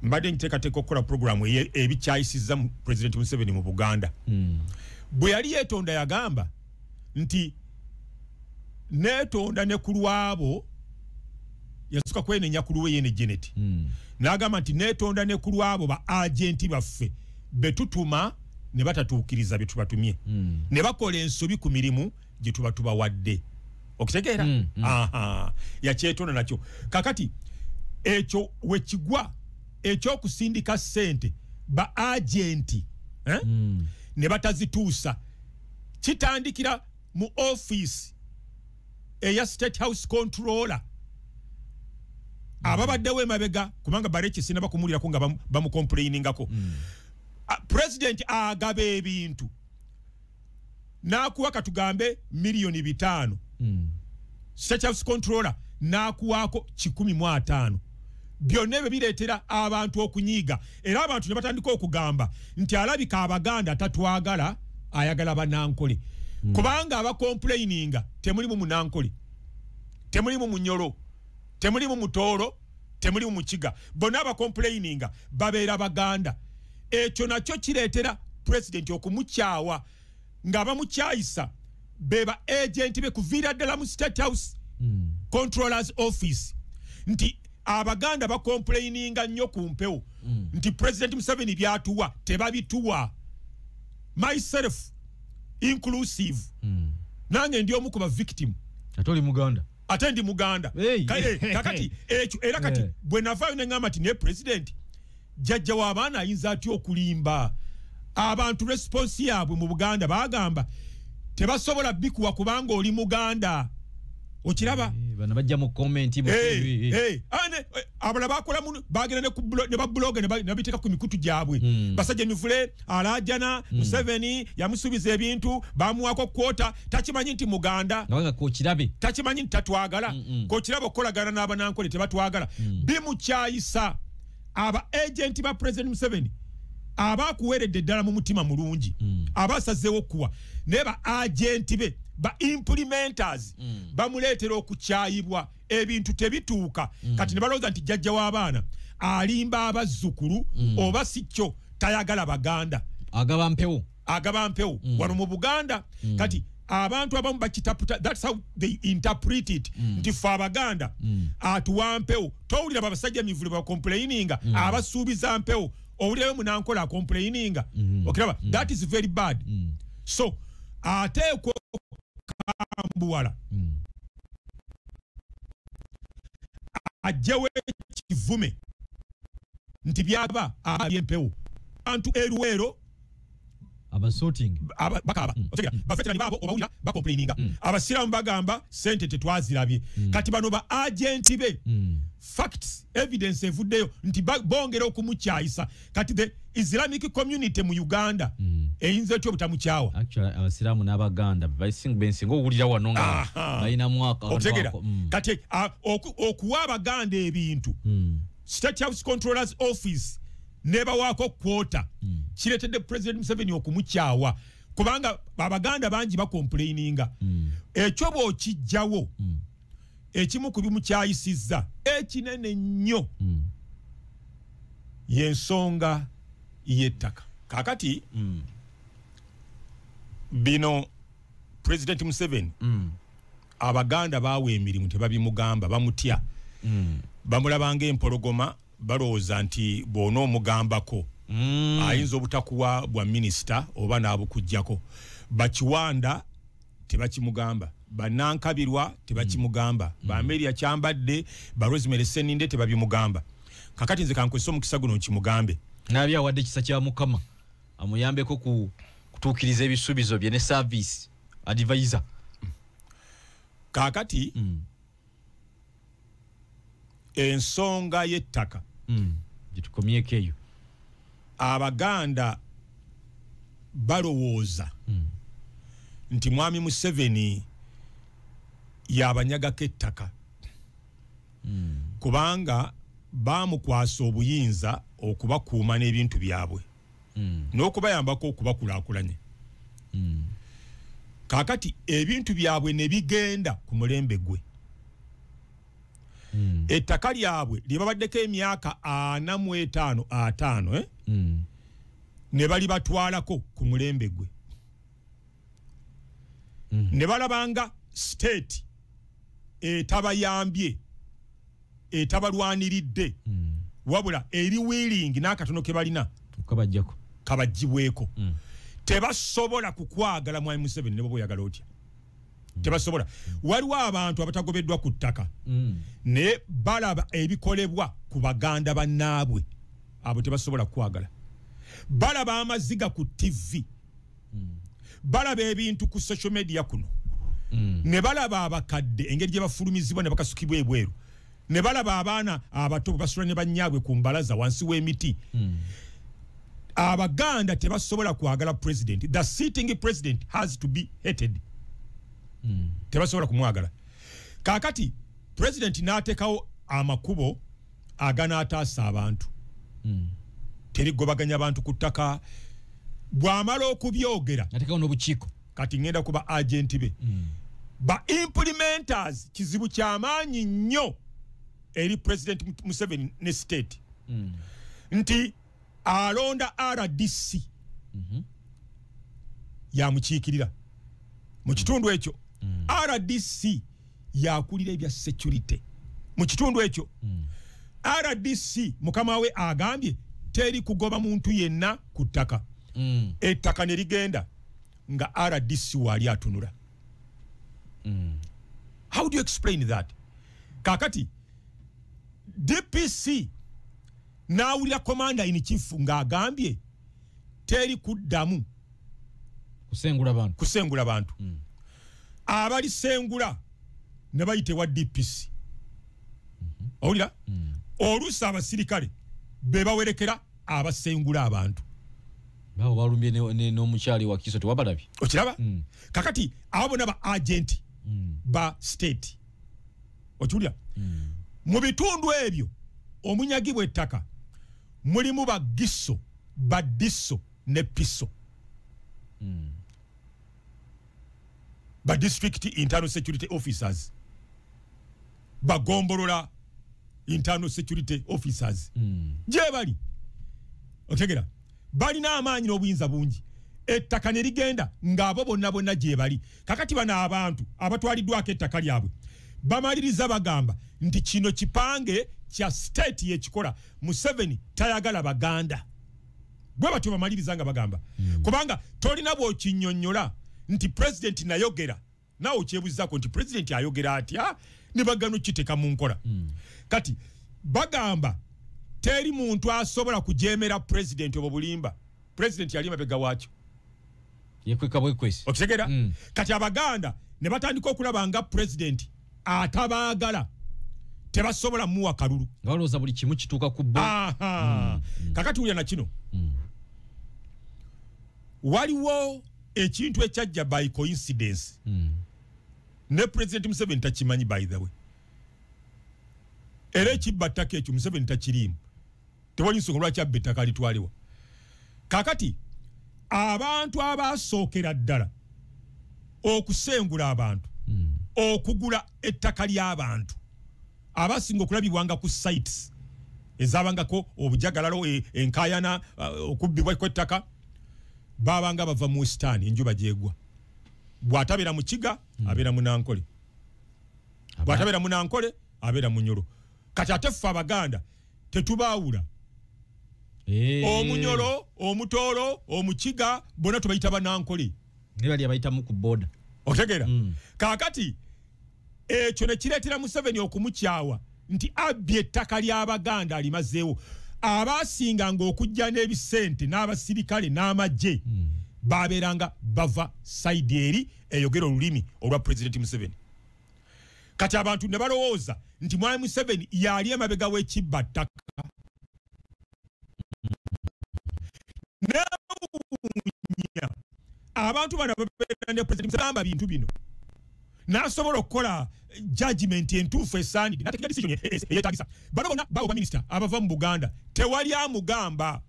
Mbadde nteekateeka okukola programu ebikyayisizza President Museveni mu Buganda. Bwe yali yeetonda yagamba nti neetonda ne ku lwabo, yasooka kwenenya ku lulwe ye ne Janet. N'agamba nti neetonda ne ku lwabo ba agenti baffe be tutuma ne batatuukiriza bye tubatumye, ne bakola ensobi ku mirimu gye tuba tubawadde. Okitegeera? Aha, yakyetonda nakyo. Kakati ekyo wekigwa ekyokusindika ssente ba agenti ne batazituusa, kitandikira mu office eya State House Controller ababaddewo emabega, kubanga Bareki sinaba kumulirako nga bamucomplainingako. President agaba ebintu n'akuwa, katugambe 5 million, State House Controller n'akuwaako 150. Byonna ebyo bireetera abantu okunyiiga, era abantu ne batandika okugamba nti alabika Abaganda tatwagala, ayagala Banankole, kubanga abacomplaininga temulimu Munankole, temulimu Munyolo, temulimu Mutooro, temulimu Mukiga. Bonna abacomplaininga babeera Baganda. Ekyo nakyo kireetera pulezidenti okumukyawa, nga bamukyayisa beba agenti be kuviira ddala mu State House Controllers Office, nti Abaganda bacomplaininga nnyo ku mpewo nti President Museveni byatuwa tebabituwa. Myself inclusive, nange ndi omu ku ba victim. Ate oli Muganda. Ate ndi Muganda. Hey. Kakati ekyo era kati bwe navaayo ne ŋŋamba nti naye president jjajja w'abaana ayinza atya okulimba abantu? Response yaabwe mu Buganda bagamba tebasobola bikuwa kubanga oli Muganda. Okiraba? Bano bajja mu comment mu Eh, abalala bakola bagenda ne babuloga ne babiteeka ku mikutu gyabwe. Basajja mivule alajana, Museveni yamusuubiza ebintu, bamuwako kwota, takimanyi nti Muganda. Nga kokirabe. Takimanyi nti tatwagala. Kokiraba okukolagana n'Abanankole, tebatwagala. Bimukyayisa aba agenti ba President Museveni aba akuweeredde ddala mu mutima mulungi, aba asazeewo okuwa, naye ba agenti be, ba implementers, bamuleetera okukyayibwa. Ebintu tebituuka. Kati ne balowooza nti jjajja w'abaana alimba abazzukulu, oba si kyo tayagala Baganda. Agaba mpewo. Agaba mpewo wano mu Buganda. Kati abantu abamu bakitaputa, that's how they interpret it, nti fe Abaganda atuwa mpewo. Towulira babasajja mivule bacomplaininga, abasuubiza mpewo? Owulirayo Munankola acomplaininga? Okiraba? That is very bad. So ateekwa okambuwala, ajjewo ekivume nti byaba abyempewo. Abantu eruweero abasorting bakaaba. Otegera? Baveterani baabo obawulira bacomplaininga. Abasiraamu bagamba sente tetwazirabye. Kati bano ba agenti be, facts, evidence evuddeyo nti bongera okumukyayisa. Kati the Islamic community mu Uganda eyinza etya obutamukyawa? Actually Abasiraamu n'Abaganda bensinga owulira wano nga balinamu akantu Otegera? ako. Kati okuwa Abaganda ebintu, State House Controllers Office nebawaako kwota, kireetedde President Museveni okumukyawa, kubanga Abaganda bangi bacomplaininga. Ekyo bw'okijjawo, ekimu ku bimukyayisizza ekinene nnyo y'ensonga y'ettaka. Kakati bino President Museveni, Abaganda baawa emirimu tebabimugamba, bamutya, bamulabanga empologoma, balowooza nti bw'onoomugambako ayinza obutakuwa bwa minisita oba n'abukuggyako. Bakiwanda tebakimugamba, Banankabirwa tebakimugamba, Bameria Kyambadde, Barosemary Seninde tebabimugamba. Kakati nze kankozesa omukisa guno nkimugambe. Nabi awadde ekisa kya Mukama amuyambeko ku kutuukiriza ebisuubizo bye ne service advisor. Kakati ensonga y'ettaka gyetukomyeko eyo. Abaganda balowooza nti Mwami Museveni yabanyagako ettaka, kubanga bamukwasa obuyinza okubakuuma n'ebintu byabwe n'okubayambako okubakulaakulanya. Kaakati ebintu byabwe ne bigenda ku mulembe gwe. Ettaka lyabwe lye babaddeko emyaka 45 5 ne bali batwalako ku mulembe gwe. Ne balabanga state etabayambye, etabalwaniridde, wabula eri willing n'akatono ke balina kabajjako kabajjibweko. Tebasobola kukwagala Mwami Museveni ne bw'oba oyagala otya. Tebasobola. Waliwo abantu abatagobeddwa ku ttaka naye balaba ebikolebwa ku baganda bannaabwe, abo tebasobola kukwagala. Balaba amaziga ku TV, balaba ebintu ku social media kuno, ne balaba abakadde engeri gye bafulumizibwa ne bakasukibwa ebweru, ne balaba abaana abato basula ne banyaabwe ku mbalaza wansi w'emiti. Abaganda tebasobola kwagala president. The sitting president has to be hated. Tebasobola kumwagala. Kaakati president n'ateekawo amakubo aganaataasa abantu. Terigobaganya abantu ku ttaka. Bw'amala okubyogera Nateekawo n'obukiiko. Kati ngenda kuba agenti be, ba implementers. Kizibu kyamaanyi nnyo eri President Museveni ne state nti alonda RDC yamukiikirira mu kitundu ekyo. RDC yakulira ebya security mu kitundu ekyo. RDC mukama we agambye teri kugoba muntu yenna ku ttaka. Ettaka ne ligenda nga RDC waali atunula. How do you explain that? Kakati DPC n'awulira commander in chief ng'agambye teri kuddamu kusengula bantu, kusengula bantu. Abalisengula ne bayita ewa DPC. Owulira? Oluusi abasirikale be bawerekera abasengula abantu. Bawo balumbye n'omukyali wa Kiso, tewabalabye? Okiraba? Kakati abo bonna ba agent ba state. Okiwulira? Mu bitundu ebyo omunyagibwa ettaka mulimu ba Giso, ba Diso ne Piso, ba district internal security officers, bagombolola internal security officers gye bali. Otegera, balina amaanyi n'obuyinza bungi. Ettaka ne ligenda ng'abo bonna bonna gye bali. Kakati bano abantu abatwaliddwako ettaka lyabwe bamaliriza bagamba nti kino kipange kya state yekikola, Museveni tayagala Baganda. Bwe batyo bamaliriza nga bagamba, kubanga tolina bw'okinnyonnyola nti president nayogera, naawe okyebuuzaako nti president ayogera atya ne bagano kiteeka mu nkola. Kati bagamba teri muntu asobola kujeemera president. Obwo bulimba. President yali mabega waakyo. Yekweka bwekwesi. Okitegera? Kati Abaganda ne batandika okulaba nga president atabaagala, tebasobola muwa kalulu. Nga balowooza buli kimu kituuka ku bo. Aha. Kakati wulira na kino. Waliwo ekintu ekyajja by coincidence, ne President Museveni takimanyi, by the way. Era ekibba ttaka ekyo Museveni takiriimu, tewali nsonga lwaki abba ettaka litwaliwa. Kakati abantu abasookera ddala okusengula abantu, okugula ettaka ly'abantu, abasinga okulabibwanga ku sites ezabangako obujagalalo, enkayana, okubbibwa kw'ettaka, babanga bava mu Western. Enjuba gyegwa, bw'atabeera mu Kiga abeera mu Nankole, bw'atabeera mu Nankole abeera mu Nyolo. Kati ate ffe Abaganda tetubaawula. Omunyolo, Omutoolo, Omukiga, bonna tubayita Banankole. Ne bali abayitamu ku boda. Otegeera? Kaakati ekyo ne kireetera Museveni okumukyawa nti abbye ettaka ly'Abaganda alimazeewo. Abaasinganga okujja n'ebisente n'abasirikale n'amagye babeeranga bava side eri eyogera olulimi olwa President Museveni. Kati abantu ne balowooza nti Mwami Museveni yali emabega w'ekibba ttaka. Newuunya abantu bano ababeera ne President Museveni bagamba bintu bino, n'asobola okukola judgment entuufu esaanidde, n'ateeka decision eyeetagisa. Bano bonna bawo baminisita abava mu Buganda, tewali amugamba.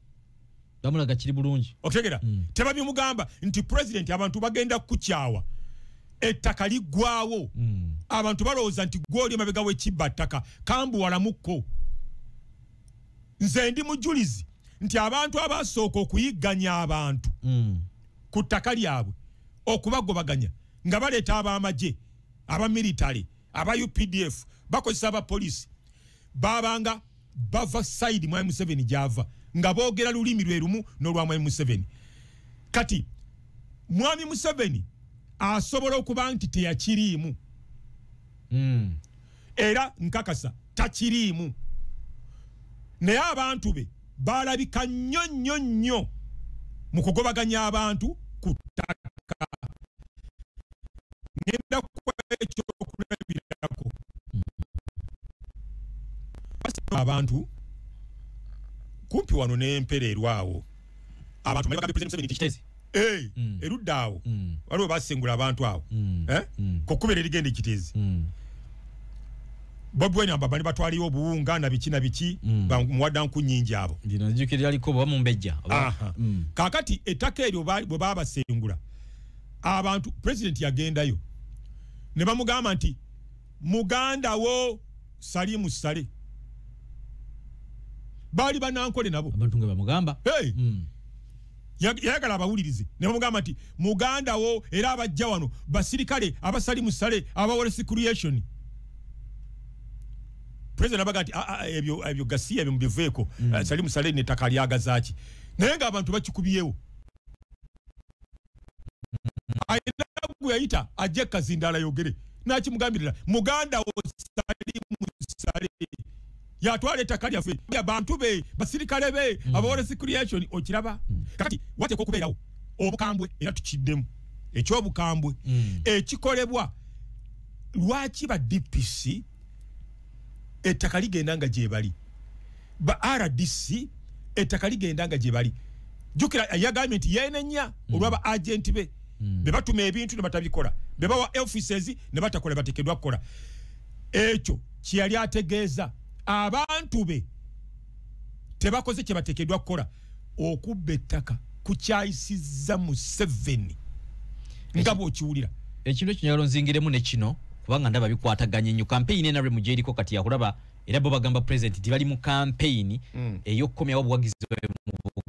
Bamulaga kiri bulungi. Okitegera? Tebabimugamba nti president, abantu bagenda kukukyawa, ettaka liggwawo. Abantu balowooza nti gw'oli emabega w'ekibba ttaka kambuwalamukko. Nze ndi mujulizi nti abantu abasooka okuyigganya abantu ku ttaka lyabwe, okubagobaganya nga baleeta ab'amagye, abamilitale, aba UPDF, bakozesa abapoliisi, babanga bava side Mwami Museveni gy'ava, nga boogera lulimi lwe lumu n'olwa Mwami Museveni. Kati Mwami Museveni asobola okuba nti teyakiriimu, era nkakasa takiriimu, naye abantu be balabika nnyo nnyo nnyo mu kugobaganya abantu ku ttaka. Ngenda kuwa ekyokulabirako. Abantu kumpi wano n'empereerwa awo, abantu bagambye President Museveni Kiteezi. Erudda awo waliwo basengula abantu awo, kukkubira erigenda ekiteezi. Bobi Wine amba bani batwaliyo obuwunga na biki na biki, bamuwadda nku nnyingi abo. Ndino nzijukira lyaliko oba mumbejja. Kaakati ettaka eryo bwe baabasengula abantu, President yagendayo ne bamugamba nti muganda wo Salimu Sale, baali banankole nabo abantu nga bamugamba. Hey! Yayagala abawulirize ne bamugamba nti muganda wo era abajja wano basirikale aba Salimu Sale aba Wealth Creation. President abaga nti ebyo gasiya ebyo mubiveeko, Salimu Sale n'ettaka lyagazaaki, naye ng'abantu bakikubyewo. Alina gwe yayita ajje Kazindaala ayogere n'akimugambirira muganda wo Salimu Sale yatwala ettaka lyaffe, abantu be basirikale be aba Wealth Creation. Okiraba kakati wateekwa okubeerawo obukambwe, era tukiddemu ekyobukambwe ekikolebwa. Lwaki ba DPC ettaka ligenda nga gye bali, ba RDC ettaka ligenda nga gye bali? Jjukira yagambye nti yeenenya olw'aba agenti be be batuma ebintu ne batabikola, be bawa offices ne batakola bateekeddwa kukola. Ekyo kye yali ategeeza, abantu be tebakoze kye bateekeddwa kukola. Okubba ettaka kukyayisizza Museveni nga bw'okiwulira. Ekintu ekyo njagala onzingiremu ne kino, kubanga ndaba bikwataganye nnyo. Campaign NRM gyeriko kati yakulaba, era bo bagamba President nti bali mu campaign ey'okukomyawo obuwagizi bwabwe mu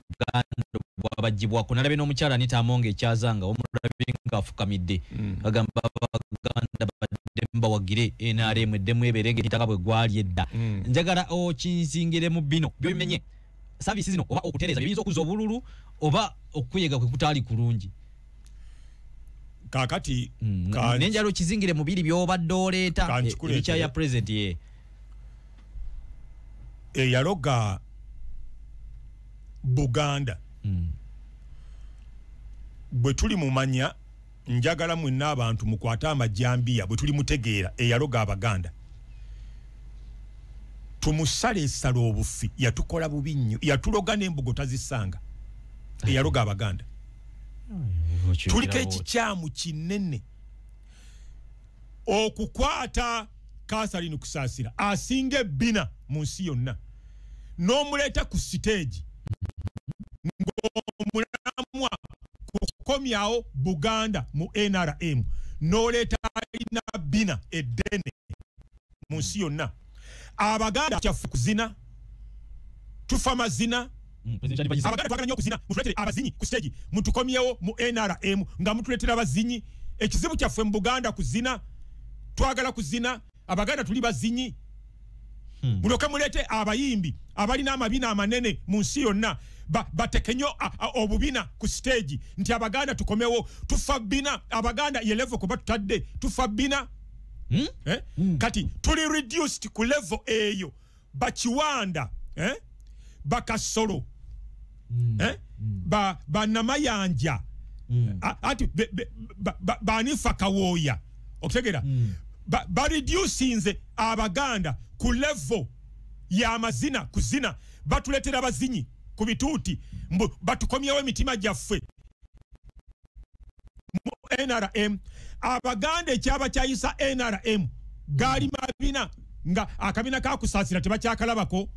Buganda bwabaggyibwako. Nalabye n'omukyala Anita Among ekyazanga omulabye ng'afukamidde, bagamba Abaganda baddemu bawagire NRM eddemu ebeere ng'ettaka bwe gwali edda. Njagala okinzingiremu bino by'obimenye, service zino oba okutereeza biyinza okuzza obululu oba okweyega kwe kutaali kulungi. Kaakati Nenjala okizingire mu biri by'obadde oleeta Kankikuleetere. ebikyaya President ye eyaloga Buganda, bwe tuli mumanya, njagala mwenna abantu mukwate amajambiya bwe tuli mutegeera eyaloga Abaganda, tumusale esala obufi. Yatukola bubi nnyo, yatuloga n'embugo tazisanga. Eyaloga Abaganda, tuliko ekikyamu kinene okukwata Catherine Kusaasira asinga ebbina mu nsi yonna n'omuleeta ku siteegi ng'omulamwa kukomyawo Buganda mu NRM, n'oleeta alina bbina eddene mu nsi yonna. Abaganda kyaffe kuzina, tufa mazina. Abaganda twagala nnyo okuzina, mutuleetere abazinyi ku siteegi, mutukomyewo mu NRM nga mutuleetera abazinyi. Ekizibu kyaffe mu Buganda kuzina, twagala kuzina, Abaganda tuli bazinyi. Mulyoke muleete abayimbi abalina amabina amanene mu nsi yonna, bateke nnyo obubina ku siteegi nti Abaganda tukomewo, tufa bbina. Abaganda ye level kuba tutadde tufa bbina. Kati tuli reduced ku level eyo. Bakiwanda, bakasolo, banamayanja, ati banifa kawooya, okutegeera, bareducinze Abaganda ku level y'amazina kuzina, batuleetera abazinyi ku bituuti mbu batukomyewo emitima gyaffe mu NRM. Abaganda ekyaba kyayisa NRM gaali mabina, nga akabina kakusaasira tebakyakalabako.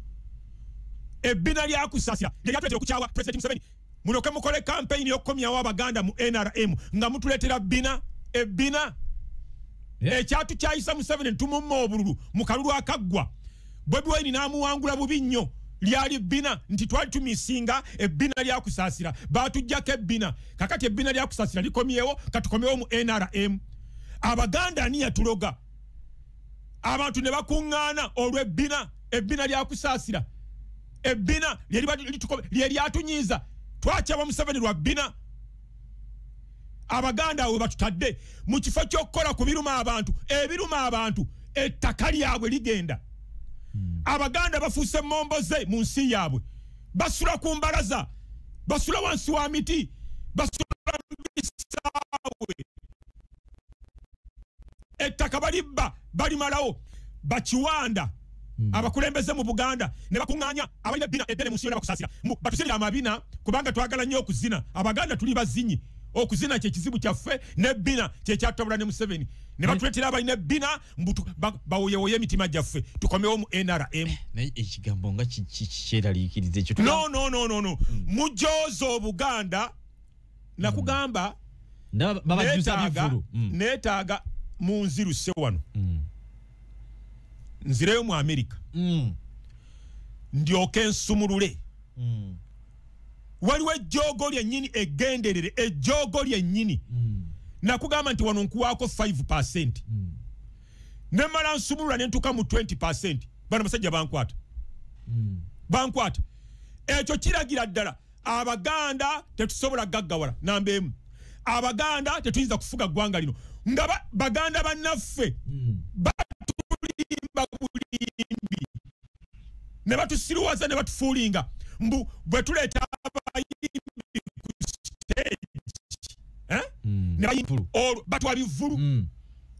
Ebbina lyakusaasira lyatuleetera okukyawa President Museveni. Mulyoke mukole campaign y'okukomyawo Abaganda mu NRM nga mutuleetera bbina ebbina. Ekyatukyayisa Museveni tumumma obululu mu kalulu akaggwa, Bobi Wine n'amuwangula bubi nnyo, lyali bbina nti twali tumisinga ebbina lyakusaasira, baatuggyako ebbina. Kakati ebbina lyakusaasira likomyewo, katukomyewo mu NRM. Abaganda ani yatuloga? Abantu ne bakuŋŋaana olw'ebbina, ebbina lyakusaasira, ebbina lye lyatunyiiza. Twakyawa Museveni lwa bbina. Abaganda awo batutadde mu kifo ky'okukola ku biruma abantu, ebiruma abantu ettaka lyabwe ligenda. Abaganda bafuuse momboze mu nsi yaabwe, basula ku mbalaza, basula wansi wa miti, basula mu bisaawe, ettaka balibba balimalawo. Bakiwanda abakulembeze mu Buganda ne bakuŋŋaanya abalina ebbina eddene mu nsi yonna bakusaasira, batuzinira amabina kubanga twagala nnyo okuzina. Abaganda tuli bazinyi, okuzina kye kizibu kyaffe, n'ebbina kye kyatabula ne Museveni. Ne batuleetera abalina ebbina bawoyewoye emitima gyaffe, tukomewo mu NRM. Naye ekigambo nga kyeraliikiriza ekyo. No, no, no, no, no. Mujooza Obuganda nakugamba neetaaga munziruse wano. Nzireyo mu Amerika ndyoke nsumulule. Waliwo ejjoogo lyennyini eggenderere, ejjoogo lyennyini. Nakugamba nti wano nkuwaako 5%. Nemala nsumulula ne ntuuka mu 20%. Bano basajja bankwata. Bankwata. Ekyo kiragira ddala Abaganda tetusobola gaggawala namba emu. Abaganda tetuyinza kufuga ggwanga lino. Nga Baganda bannaffe batulimba bulimbi, ne batusiruwaza ne batufuulinga mbu bwe tuleeta abayimbi ku stage, ne bayimba olwo batwala bivvulu.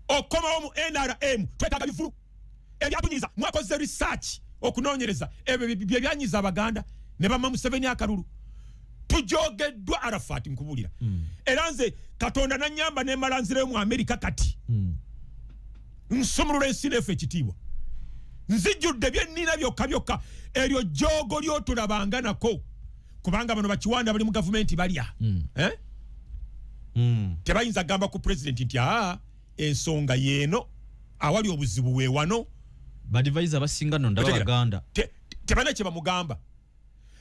Okomawo mu NRM twetaaga bivvulu ebyatunyiza. Mwakoze research okunoonyereza ebyo bye byanyiza Abaganda ne bamma Museveni akalulu. Tujogeddwa Arafat, nkubuulira. Era nze Katonda nannyamba ne mmala nzireyo mu Amerika kati. Nsumulula ensi n'efa ekitiibwa. Nzijjudde bye nnina byokka byokka. Eryo jjoogo ly'otulabanga nako, kubanga bano bakiwanda bali mu gavumenti balya. Tebayinza kugamba ku pulezidenti nti aa ensonga yeeno, awali obuzibu we wano. Badivaiza abasinga nno ndaba Baganda tebalina kye bamugamba.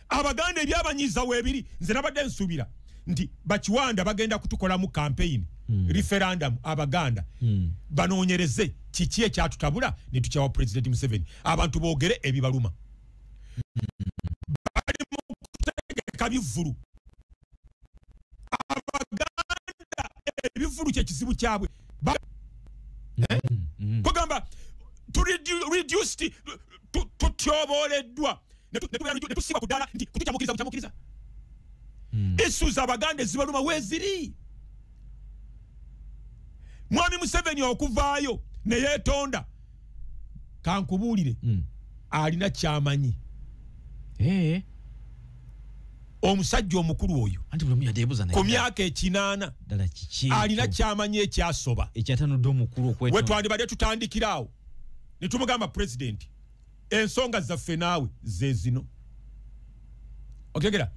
Abaganda ebyabanyiiza weebiri. Nze nabadde nsuubira nti bakiwanda bagenda kutukolamu campaign, referendum, Abaganda banoonyereze kiki ekyatutabula ne tukyawa Pulezidenti Museveni. Abantu boogere ebibaluma. Bali mu kutegeka bivvulu. Abaganda ebivvulu kye kizibu kyabwe. Kugamba reduced, tutyobooleddwa ne tusiba ku ddala nti kutukyamukiriza bukyamukiriza. Issues Abaganda ezibaluma weeziri. Mwami Museveni okuvaayo ne yeetonda, kankubuulire, alina kyamanyi. Omusajja omukulu oyo ku myaka 80 alina kyamanyi ekyasoba, we twandibadde tutandikira awo ne tumugamba pulezidenti ensonga zaffe naawe ze zino. Otegera?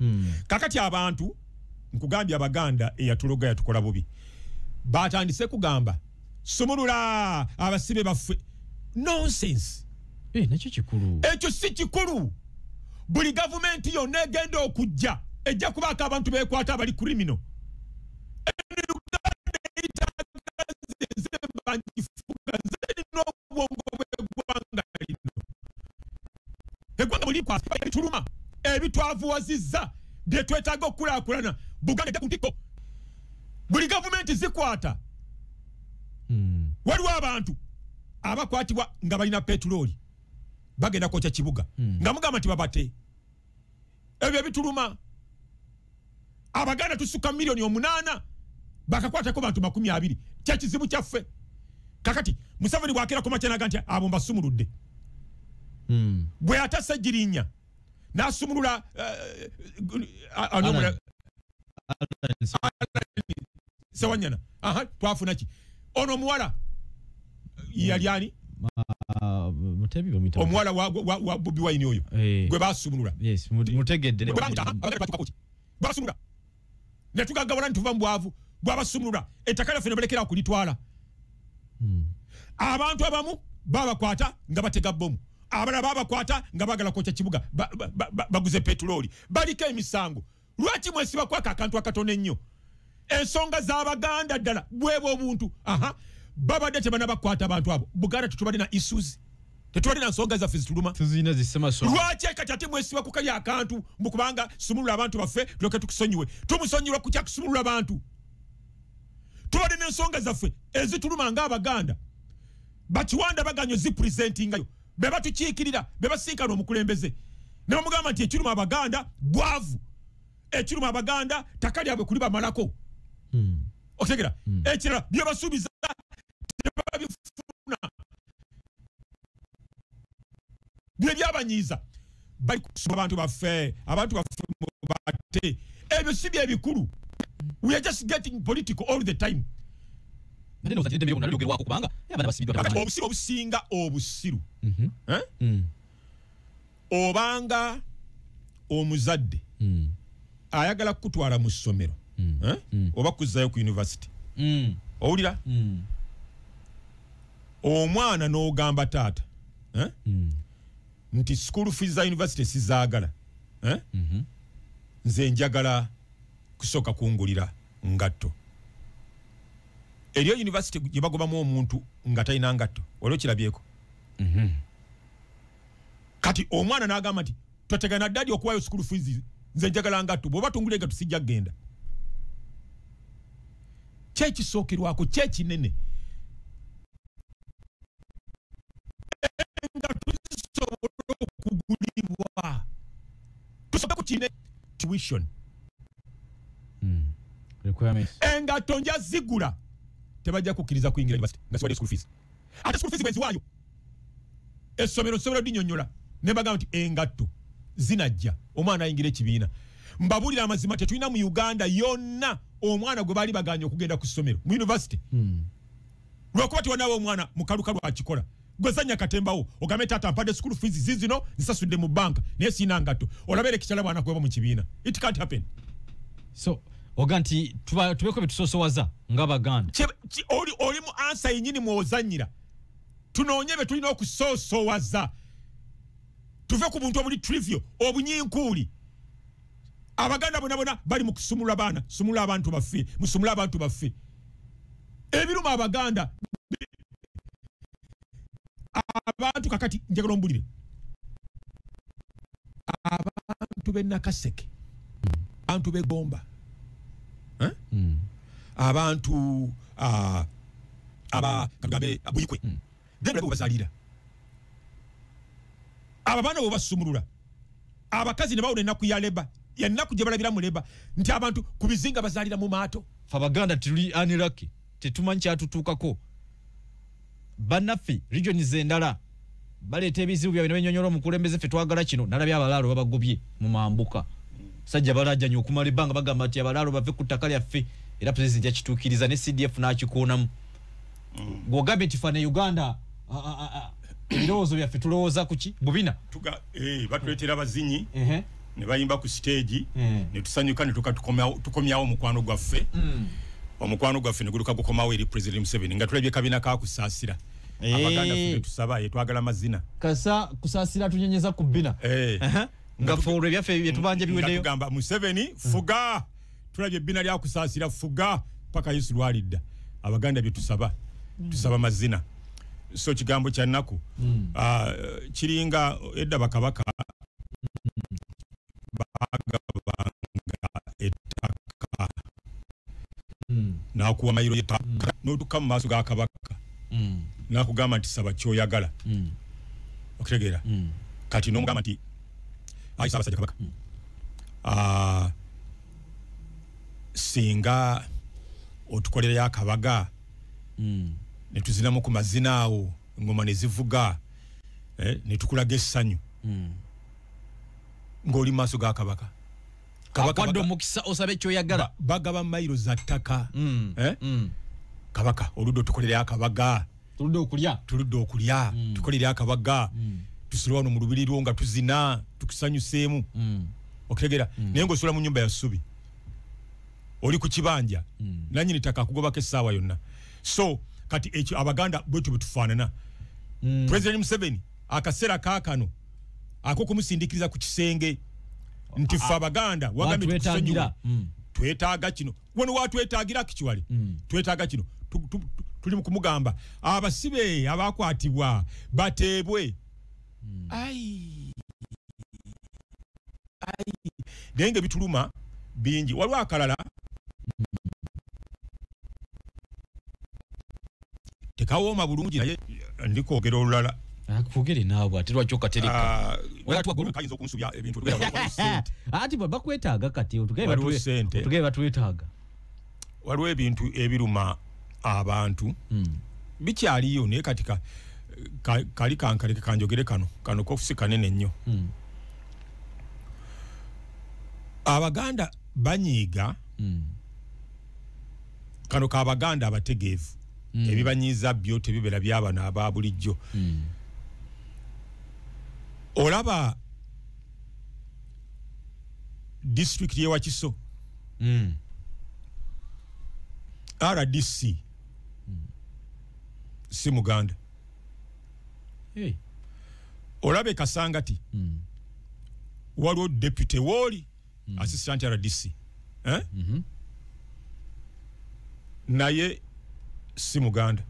Kakati abantu nkugambye Abaganda eyatuloga yatukola bubi, batandise kugamba sumulula abasibe baffe. Nonsense. Nakyo kikulu. Ekyo si kikulu. Buli gavumenti yonna egenda okujja ejja kubaako abantu beekwata abali criminal. Uganda nze bangifuga, nze nina obwongo bw'eggwanga lino. Eggwanga bulikwasa ebituluma, ebitwavuwazizza bye twetaaga okukulaakulana. Buganda ejja ku ntikko. Buli gavumenti zikwata. Waliwo abantu abakwatibwa nga balina petulooli bagenda kwokya kibuga, nga mugamba nti babate. Ebyo ebituluma. Abaganda tusukka 8 million bakakwatako bantu 20. Kyekizibu kyaffe. Kakati Museveni bw'akeera ku makya n'agamba nti abo mbasumuludde. Bwe atassa Ggirinya n'asumulula Sewanyana, twafuna ki? Ono omuwala yali ani? Omuwala wa Bobi Wine oyo gwe basumulula. Mutegedde. Basumulula ne tugagawala ntuva mu bwavu, bwabasumulula ettaka lyaffe ne balekera okulitwala. Abantu abamu babakwata nga batega bomu, abalala babakwata nga bagala kwokya kibuga, baguze petroli, baliko emisango. Lwaki mwesiba kwaka akantu akatono ennyo? Ensonga z'Abaganda ddala bwebwo obuntu. Babadde tebanabakwata abantu abo. Buganda tetubadde na issues, tetubadde na nsonga zaffe zituluma. Lwaki kati ate mwesiba ku kali akantu mbu kubanga sumulula abantu baffe tuleke tukusonyiwe? Tumusonyiwa ku kyakusumulula abantu. Tubadde n'ensonga zaffe ezituluma ng'Abaganda. Bakiwanda baganyo zipresentingayo, be batukiikirira, be basinkana omukulembeze ne bamugamba nti ekiruma Abaganda bwavu, ekiruma Abaganda ttaka lyabwe kuli bamalako. Okitegera? Ekirala byebasuubiza tebabifuna, bye byabanyiiza. Bali kusoma abantu baffe, abantu baffe bate. Ebyo si bye bikulu. We are just getting political all the time. Obusiru obusinga obusiru. Obanga omuzadde ayagala kukutwala mu ssomero oba kuzzayo ku university, owulira? Omwana n'ogamba taata nti school fees za university sizaagala, nze njagala kusooka kungulira ngatto. Eriyo university gye bagobamu omuntu nga talina ngatto, wali okirabyeko? Kati omwana n'agamba nti totegana daddy okuwaayo school fees, nze njagala ngatto, bw'oba tungula engatto sijja kugenda. Kyekisookerwako kyekinene. Engatto zisobola okugulibwa. Tusooke ku kine tuition. Engatto nja zigula, tebajja kukkiriza kuyingira university nga siwadde school fees. Ate school fees bwe nziwaayo, essomero nsobola odinnyonnyola ne bagamba nti engatto zinajja omwana ayingira ekibiina. Mbabuulira amazima, tetulina mu Uganda yonna omwana gwe baali baganye okugenda ku ssomero mu university. Lwakuba tiwanawo omwana mukalukalu akikola. Gwe zanya katembawo ogambe taata mpadde school fees zizino nsasudde mu banka naye sirina ngatto, olabeera ekikyala bwana kweba mu kibiina. It can't happen. So oga nti tubeko byetusosowaza ng'Abaganda. Oli mu ansa yennyini mw'ozannyira. Tunoonye bye tulina okusoosowaza, tuve ku buntu obuli trivial, obunyinkuuli. Abaganda bonna bonna bali mu kusumulula baana, sumulula abantu baffe, musumule abantu baffe. Ebiruma Abaganda abantu kakati njagala ombulire. Abantu b'e Nakaseke, abantu b'e Gomba, abantu aba katugambe Buyikwe, genda bazalira abo abaana bwe basumulula abakazi ne bawona ennaku ya leba, ennaku gye balabira mu leba nti abantu ku bizinga bazalira mu maato. Ffe Abaganda tuli unlucky, tetumanyi kyatutuukako. Bannaffe regions endala baleeta ebizibu byabwe ne bennyonnyola omukulembeze, ffe twagala kino. Nalabye abalaalo babagobye mu mambuka, sajja balajjanye okumala ebbanga bagamba nti abalaalo bave ku ttaka lyaffe, era pulezidenti yakituukiriza ne CDF n'akikuunamu. Gw'ogambye nti ffe ne Uganda ebirowoozo byaffe tulowooza ku ki? Bubina. Batuleetera abazinyi ne bayimba ku stage ne tusanyuka ne tukomyawo omukwano gwaffe. Omukwano gwaffe ne guluka gukomawo eri President Museveni nga tulabye kabina ka kusaasira. Abaganda ffe tusaba ye twagala mazina. Kasa kusaasira tunyenyeza ku bbina. Nga ffe olwo ebyaffe bye tubanja biweddeyo. Tugamba Museveni fuga, tulabye ebbina lya kusaasira fuga paka Yesu lwalidda. Abaganda bye tusaba, tusaba mazina. So kigambo kya nnaku kiringa edda bakabaka bagabanga ettaka n'akuwa mayiro y'ettaka n'otuuka mu maaso ga kabaka n'akugamba nti saba ky'oyagala. Okitegeera? Kati n'omugamba nti ayi Ssaabasajja Kabaka, singa otukolerayo akabaga ne tuzinamu ku mazina awo engoma ne zivuga, ne tukulaga essanyu ng'oli mu maaso ga kabaka. Akwadde omukisa osabe ky'oyagala. Bagaba mayiro za ttaka. Kabaka oludde otukolerayo akabaga, tuludde okulya, tukolerayo akabaga, tusule wano mu lubiri lwo nga tuzina tukusanyuseemu. Okitegeera? Naye ng'osula mu nnyumba ya ssubi, oli ku kibanja, nannyini ttaka akugobako essaawa yonna. So Kati ekyo Abaganda bwetyo bwe tufaanana. President Museveni akaseera kaakano ak'okumusindikiriza ku kisenge nti ffe Abaganda wagambye tukusonyiwe, twetaaga kino, wano watwetaagira kikiwale, twetaaga kino, tuli mu kumugamba abasibe abakwatibwa bateebwe. Ai ai, naye bituluma bingi. Waliwo akalala tekawooma bulungi, naye ndikwogera olulala. Akugere naawe ate lwaki okatereka? Kayinza okunsubya ebintu. Ati bakwetaaga kati otugebe batwetaaga. Waliwo ebintu ebiruma abantu bikyaliyo, naye kati kali kankaleke kanjogere kano kano kofusi kanene nnyo. Abaganda banyiiga, kano k'Abaganda abategeevu, ebibanyiiza byo tebibeera by'abano aba bulijjo. Olaba disitulikiti y'e Wakiso, RDC si Muganda. Olaba e Kasangati waliwo deputy wooli assistant RDC, naye si Muganda.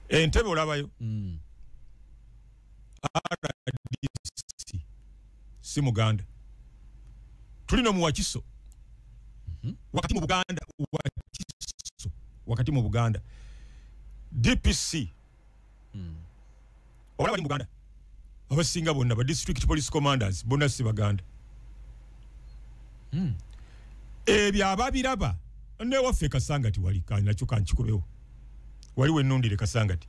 Entebe olabayo RDC si Muganda. Tulino mu Wakiso, wakati mu Buganda, Wakiso wakati mu Buganda DPC olaba ni Buganda abasinga bonna ba district police commanders bonna si Baganda. Ebyo ababiraba ne waffe Kasangati wali nakyo kankikubewo, waliwo ennundire Kasangati,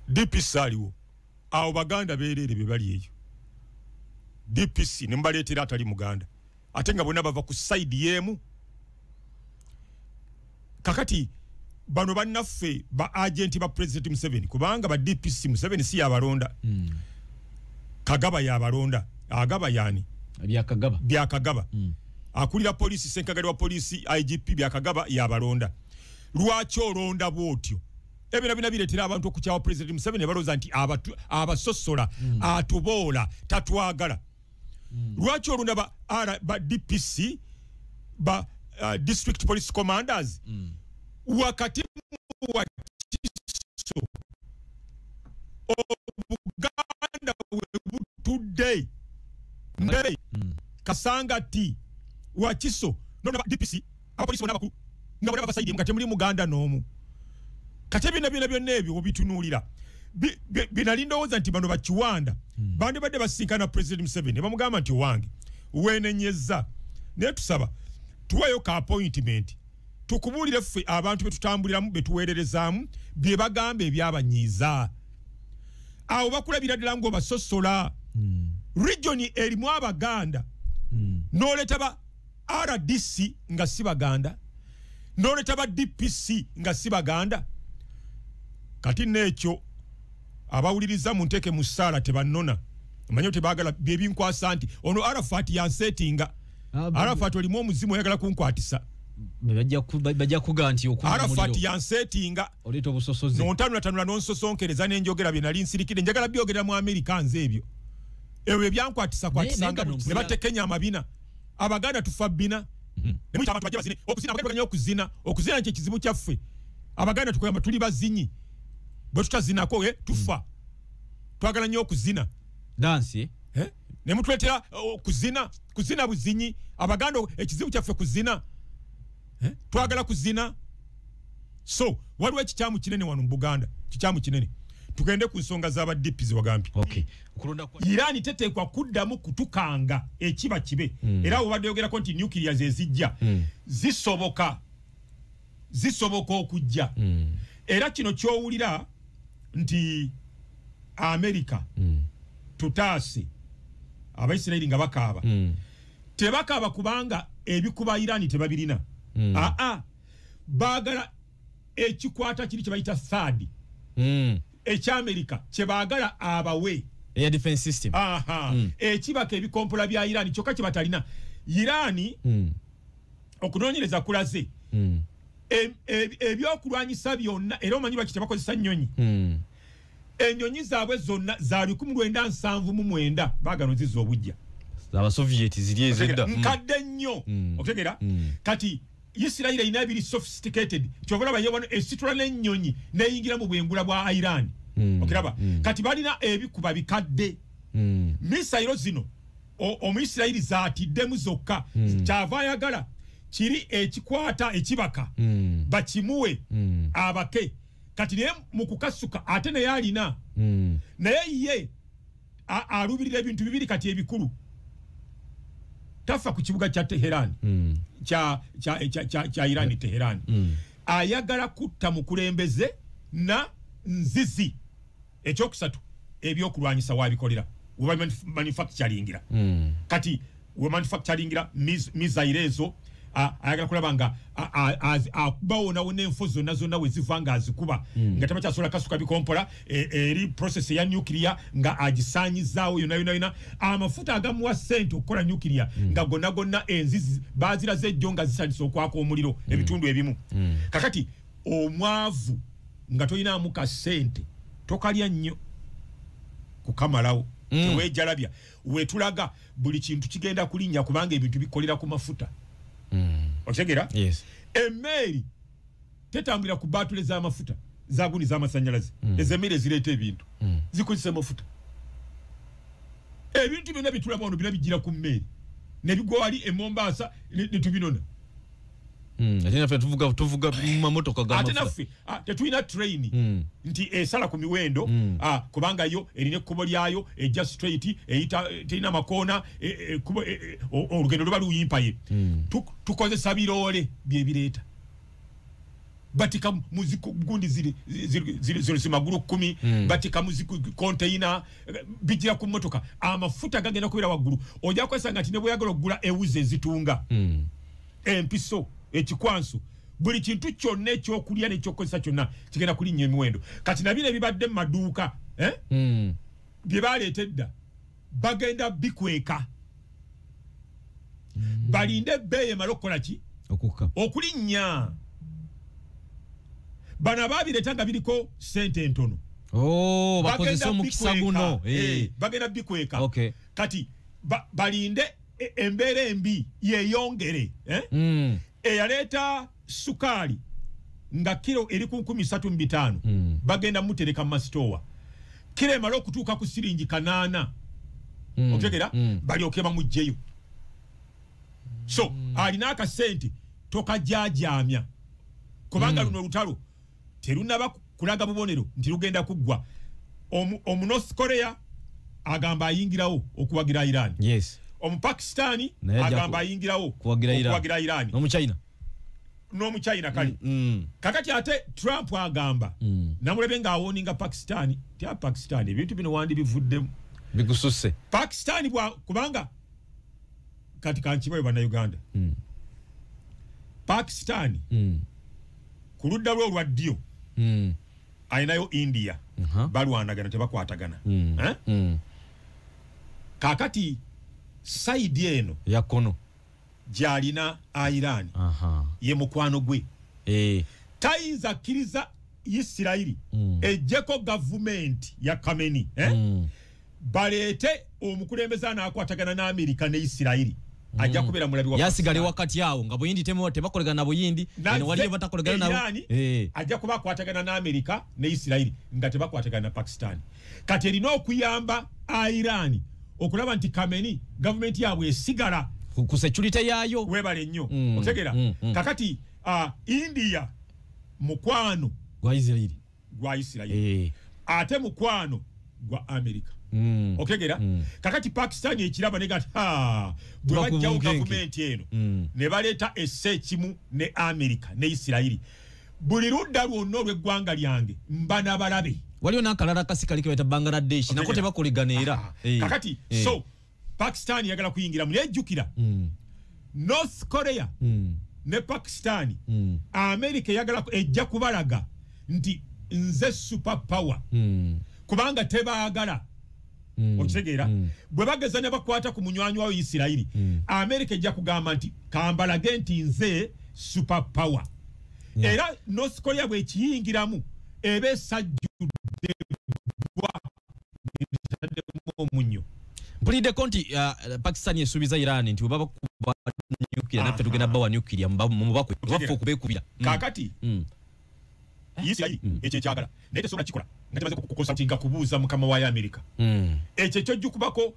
DPC aliwo, awo Baganda beereere be bali eyo. DPC ne mbaleetera atali Muganda, ate nga bonna bava ku side y'emu. Kakati bano bannaffe ba agenti ba President Museveni, kubanga ba DPC Museveni si yabalonda, Kagaba yabalonda. Agaba yani Byakagaba, Byakagaba akulira polisi, senkagari wa polisi IGP Byakagaba yabalonda. Lwaki olonda bwotyo? Ebyo bina bireetera abantu okukyawa President Museveni, balowooza nti abasosola, atuboola, tatwagala. Lwaki olonda ba DPC, ba district police commanders wakati Wakiso Obuganda we butudde Ndere, Kasangati, Wakiso, nona DPC abapolisi bonna bakulu nga bonna bava side nga temuli Muganda n'omu. Kati ebyo byonna byonna ebyo obitunuulira binali ndowooza nti bano bakiwanda bandibadde basinkana President Museveni ne bamugamba nti owange weenenyezza, naye tusaba tuweeyo ka appointment tukubuulire ffe abantu be tutambuliramu be tuweererezaamu bye bagamba ebyabanyiiza. Awo bakulabira ddala ng'obasosola. Region erimu Abaganda, n'oleeta ba RDC nga si Baganda, n'oleeta ba DPC nga si Baganda. Kati n'ekyo abawuliriza mu nteeke mu ssaala tebannona, omanyi tebaagala byebinkwasa nti ono Arafat yanseetinga. Arafat olimu omuzimu oyagala kunkwatisa, bajja kuga nti Arafat yanseetinga, oleeta obusosoze, nontanulatanula nonsosonkereza n'enjogera bye nali nsirikire, njagala byogera mu Amerika nze ebyo ebyo ebyankwatisa kwatisanga ne batekenya amabina. Abaganda tufa bina, ne muyita abantu bajje bazine okuzina. Abaganda baganya okuzina, okuzina kye kizibu kyaffe. Abaganda tukuyamba tuli bazinyi, bwe tutazinako tufa. Twagala nnyo okuzina dansi, ne mutuleetera okuzina, kuzina buzinyi. Abaganda ekizibu kyaffe kuzina, twagala kuzina. So waliwo ekikyamu kinene wano mu Buganda, kikyamu kinene. Tugende ku nsonga z'aba DPs wagambye. Iran teteekwa kuddamu kutukanga ekiba kibe. Era obadde yogerako nti nuclear ze zijja, zisoboka, zisoboka okujja. Era kino ky'owulira nti America tutaase Abaisirairi nga bakaaba, tebakaaba kubanga ebikuba Iran tebabirina. Aa, baagala ekikwata kiri kye bayita third eky'Amerika kye baagala abawe air defense system. Ekibaka ebikompola bya Iran kyokka kye batalina. Iran okunoonyereza kulaze Ebyokulwanyisa byonna era omanyi lwaki tebakozesa nnyonyi. Ennyonyi zaabwe zonna za 1979 baagano zizza obujja. Abasovieti ziri ezedda. Nkadde nnyo. Otegeera? Kati Isirayiri erina ebiri sophisticated. Kyova olaba ye wano esitula n'ennyonyi n'eyingira mu bwengula bwa Iran. Okiraba? Kati balina ebikuba bikadde. Misayiro zino Omuisirayiri zaatiddemu zokka. Kyava ayagala kiri ekikwata ekibaka bakimuwe abake. Kati naye mu kukasuka ate naye alina. Naye ye alubirira ebintu bibiri kati ebikulu. Tafa ku kibuga kya Teheran. Kya Iran Teheran. Ayagala kutta mukulembeze na nzizi. Ekyokusatu ebyokulwanyisa wabikolera. We manufacturingira. Kati we manufacturingira mizaire ezo ayagala kulaba nga akubawo nawo n'enfo zonna zonna we ziva nga azikuba nga tabakyasobola kasuka bikompola eri process ya nuclear nga agisaanyizaawo yonna yonna yonna. Amafuta agamuwa ssente okukola nuclear nga gonna gonna enzizi baaziraze ejjo nga zitandise okwaka omuliro ebitundu ebimu. Kakati omwavu nga tolinaamu ka ssente tokalya nnyo kukamalawo. Teweejalabya wetulaga buli kintu kigenda kulinnya kubanga ebintu bikolera ku mafuta. Otegeera? Yes. Emmeeri tetambulira ku baatule z'amafuta zagundi z'amasannyalaze. Ez'emmere ezireeta ebintu zikozesa amafuta. Ebintu byonna bitulaba wano byonna bijjira ku mmeeri ne bigwa wali e Mombasa ne tubinona. Ate naffe tuvuga mu mamotoka g'amafuta. Ate naffe tetulina train nti esala ku miwendo kubanga yo erina ekkubo lyayo ejja straight eyita terina makoona olugendo luba luyimpaye. Tukozesa biroole bye bireeta. Batika gundi ziri zimagulu 10 batika container bijira ku mmotoka. Amafuta gagenda kubeera waggulu. Ojja kwesanga nti ne bw'oyagala okugula ewuzi ezitunga empiso ekikwanso buli kintu kyonna ekyokulya n'ekyokukozesa kyonna kigenda kulinnya emiwendo. Kati nabino ebibadde mu maduuka bye baleeta edda bagenda bikweka. Balinde ebbeeyi emale okukola ki? Okulinnya. Bano abaabireeta nga biriko ssente entono. Bakozesa omukisa guno. Bagenda bikweka. Kati balinde embeera embi yeeyongere. Eyaleeta sukaali nga kiro eri ku 35,000 bagenda mutereka mu masitoowa. Kiro emala okutuuka ku siringi 8 otegeera balyoke bamuggyeyo. So alina akasente tokajaajaamya kubanga luno olutalo terunnaba kulaga bubonero nti lugenda kuggwa. Omu North Korea agamba ayingirawo okuwagira Iran. Yes. Omupakistani agamba ayingirawo okuwagira Iran. N'Omuchina kale. Kakati ate Trump agamba namulabye ng'awoninga Pakistani ti Pakistani ebintu bino wandibivuddemu bikususse. Pakistani kubanga kati kankibayo bannayuganda. Pakistani ku ludda lwe olwa ddyo alinayo India balwanagana tebakwatagana. Kakati sayidi eno ya kkono gy'alina Iran ye mukwano gwe. Tayinza kkiriza Isirayiri ejjeko gavumenti ya Khamenei baleete omukulembeze anaakwatagana n'Amerika ne Isirayiri. Ajja kubeera mulabi wa yasigale wakati awo nga Buyindi tebakolegana na Buyindi eno waliyo batakolegana nabo. Ajja kuba akwatagana n'Amerika ne Isirayiri nga tebakwatagana na Pakistan. Kati erina okuyamba Iran okulaba nti Khamenei gavumenti yaabwe esigala ku security yaayo. Weebale nnyo. Otegeera? Kakati India mukwano gwa Isirayiri. Gwa Isirayiri. Ate mukwano gwa Amerika. Otegeera? Kakati Pakistan ekiraba nega bwe bajjawo gavumenti eno ne baleeta esse ekimu ne Amerika ne Isirayiri. Buli ludda lwonna olw'eggwanga lyange mba n'abalabe. Waliwo n'akalala akasikali ke bayita Bangladesh nako tebakolegana era. Kakati so Pakistan yagala kuyingira mu ejjukira. North Korea ne Pakistan America yagala ejja kubalaga nti nze super power kubanga tebaagala. Okitegeera? Bwe bageza ne bakwata ku munywanyi wayo Isirayiri, America ejja kugamba nti kambalage nti nze super power. Era North Korea bwekiyingiramu eba esajjudde omunnyo. Mpuliddeko nti Pakistan esuubiza Iran nti bwe babakuba nuclear naffe tugenda bawa nuclear mubakwe baffe okubeekubira. Kaakati Isirayiri ekyo ekyagala naye tesobola kikola nga temaze kukonsultinga kubuuza mukama waayo Amerika. Ekyo ekyojjukubako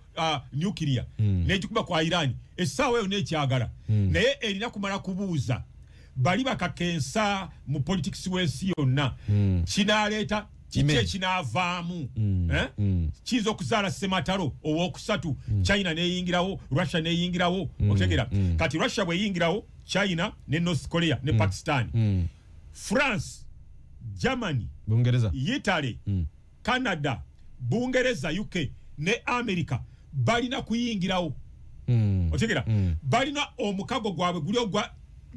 nuclear n'egikuba ku Iran essaawa eyo n'ekyagala naye erina kumala kubuuza bali bakakensa mu politics w'ensi yonna kinaaleeta kiki ekinaavaamu. Kiyinza okuzaala ssematalo owookusatu, China n'eyingirawo, Russia n'eyingirawo. Otegeera? Kati Russia bw'eyingirawo, China ne North Korea ne Pakistan, France, Germany, Bungereza, Italy, Canada, Bungereza, UK ne America balina kuyingirawo. Otegeera? Balina omukago gwabwe guli ogwa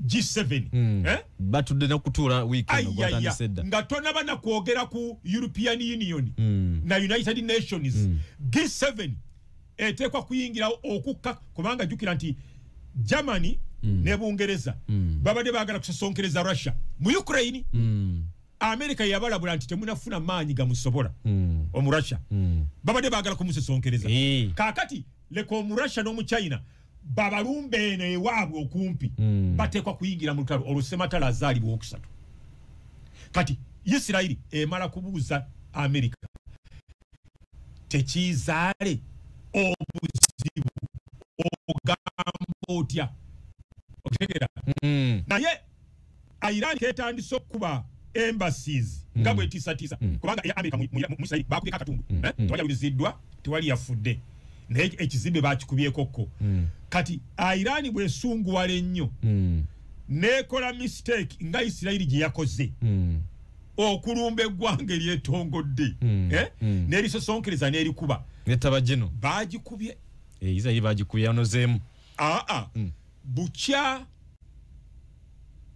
G7. Batudde n'okutuula wiiki eno gwatandise dda. Nga tonaba na kwogera ku European Union na United Nations. G7 eteekwa kuyingirawo okukka, kubanga jjukira nti Germany ne Bungereza babadde baagala kusosonkereza Russia mu Ukraine. America yabalabula nti temunafuna maanyi gamusobola Omurussia. Babadde baagala kumusosonkereza. Kaakati leka Omurussia n'Omuchina babalumbe eno ewaabwe okumpi, bateekwa kuyingira mu lutalo olwo ssematalo azaalibwa okusatu. Kati Isirayiri emala kubuuza Amerika tekizaale obuzibu ogamba otya? Otegeera? Naye Iran ketandise okukuba embassies nga bwetiisatiisa, kubanga eya Amerika mu Isirayiri bakubyeko akatundu, tewali yalumiziddwa, tewali yafudde, naye ekizimbe bakikubyekokko. Kati Iran bwesunguwala ennyo nekola mistake nga Isirayiri gye yakoze okulumba eggwanga eryetongodde n'erisosonkereza n'erikuba netaba gino bagikubye. Isirayiri bagikubye yanozeemu. Aa, bukya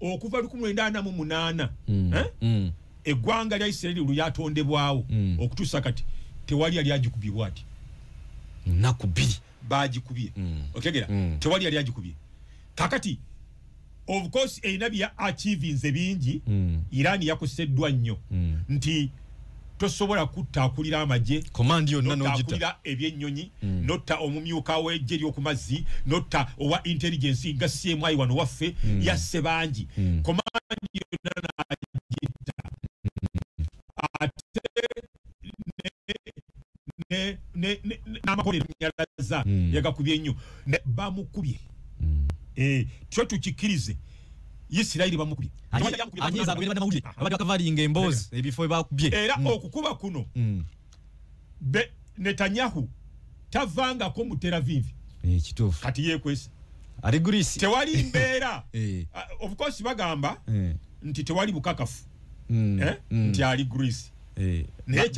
okuva 1948 eggwanga lya Isirayiri lwe lyatondebwawo okutuusa kati tewali yali agikubye bwati. Nnaku bbiri bagikubye. Otegera? Tewali yali agikubye. Kakati of course erina bya achievinze bingi. Iran yakoseddwa nnyo nti tosobola kutta akulira amagye, command yonna notta n'ogita, akulira ebyennyonyi, notta omumyuka w'eggye ly'okumazzi, notta owa intelligence nga CMI wano waffe yasse bangi, command yonna n'agitta, ate n'amakolero nyalaza yagakubye nnyo. Bamukubye. Tyo tukikkirize, Isirayiri bamukubye. Anyiza agobye bannamawulire abadde bakavalinga emboozi ebifo bye bakubye. Era okukuba kuno, Netanyahu tavangako mu Tel Aviv. Kituufu. Kati yeekwese. Ali Greece. Tewali mbeera. Of course bagamba nti tewali bukakafu nti ali Greece, naye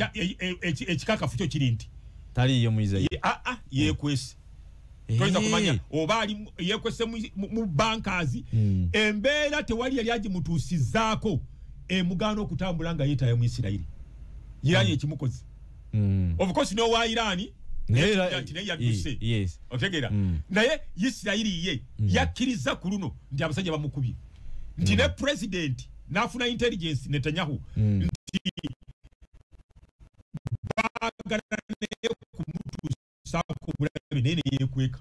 ekikakafu kyo kiri nti taliiyo mu Israel. Aa, yeekwese. Toyinza kumanya oba ali yeekwese mu bunkers. Embeera tewali yali agimutuusizaako emugaana okutambula nga yeetaya mu Isirayiri. Irani ekimukoze. Of course n'owa Irani Naye era- nti naye yadduse. Yes. Otegeera? Naye Isirayiri ye yakkiriza ku luno nti abasajja bamukubye, nti ne president n'afuna intelligence Netanyahu nti baagala naye kumutuusaako bulabe, naye neyeekweka.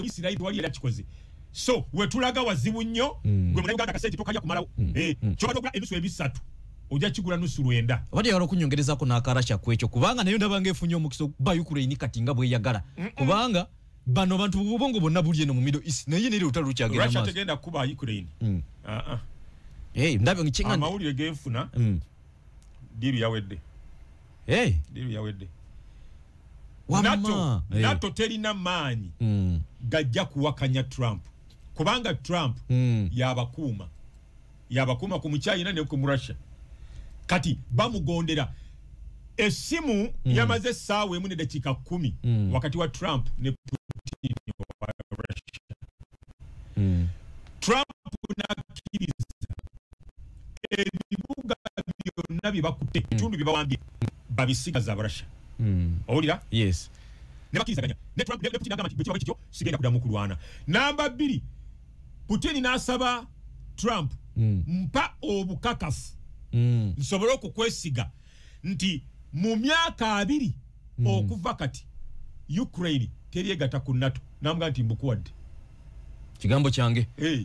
Isirayiri tewali yali akikoze, so wetulaga wazibu nnyo. Gwe Munnayuganda akasente tokalya kumalawo. Kyobadde ogula enusu 300 ojja kigula nusu 9. Obadde yagala okunyongerezaako n'akarasha ku ekyo, kubanga nayo ndaba ng'efunye omukisa okuba Ukraine kati nga bweyagala, kubanga bano bantu bubongo bonna buli eno mu Middle East, naye neri olutalo lukyagenda Russia maaso. tegenda kuba Ukraine. Ah, ah. Ndabe nkinga Amawulire genfuna, deal yawedde. Deal yawedde. Wamma. NATO, NATO terina maanyi gajja kuwakanya Trump, kubanga Trump yabakuuma, yabakuuma ku Muchina ne ku Russia. Kati bamugondera. Essimu yamaze essaawa 1 ne dakiika 10 wakati wa Trump ne Putin wa Russia. Trump nakkiriza ebibuga byonna bye bakutte, ebitundu bye bawambye babisigaza Abarussia. Owulira? Yes. Ne bakkirizaganya ne Trump ne Putin, agamba nti bwe kiba bwe kityo sigenda kuddamu kulwana. Namba 2, Putin n'asaba Trump Mpa obukakafu nsobole okukwesiga nti mu myaka 2 okuva kati Ukraine teriegatta ku NATO. Namugamba nti mbukuwadde kigambo kyange. Hey.